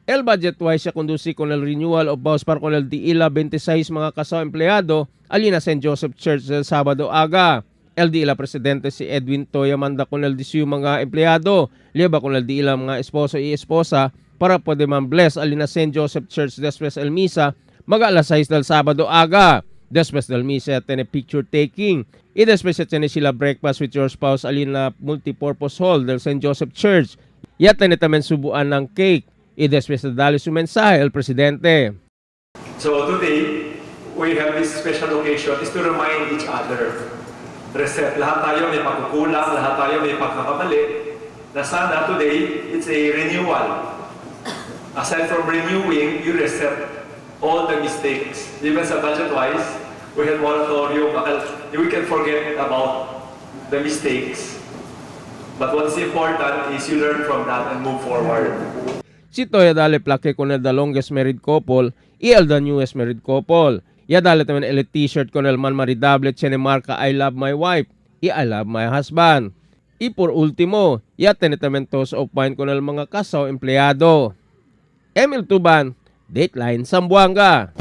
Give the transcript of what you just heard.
El budget wise siya conduci con el renewal of vows para con el diila 26 mga kasaw empleyado alina St. Joseph Church el Sabado aga. El diila presidente si Edwin Toya manda con el disiyo mga empleyado liba con el diila mga esposo y esposa para pwede man bless alina St. Joseph Church después el misa maga alas 6 del Sabado aga. Después del misa tiene picture taking. Y después tiene sila breakfast with your spouse alina multipurpose hall del St. Joseph Church. Ya tiene también subuan ng cake. Y después de darle su mensaje el presidente. So today, we have this special occasion is to remind each other. Reset. Lahat tayo may pagkukulang, lahat tayo may pagkakamali. Na sana today, it's a renewal. Aside from renewing, you reset all the mistakes. Even sa budget-wise, we had moratorium. We can forget about the mistakes. But what's important is you learn from that and move forward. Si Toya dale plake con el the longest married couple y el the newest married couple. Ya dale también el t-shirt con el man maridable tiene marca I love my wife y I love my husband. Y por último, ya tiene también toast of wine con el mga kasaw empleyado. Emil Tuban, Dateline Zamboanga.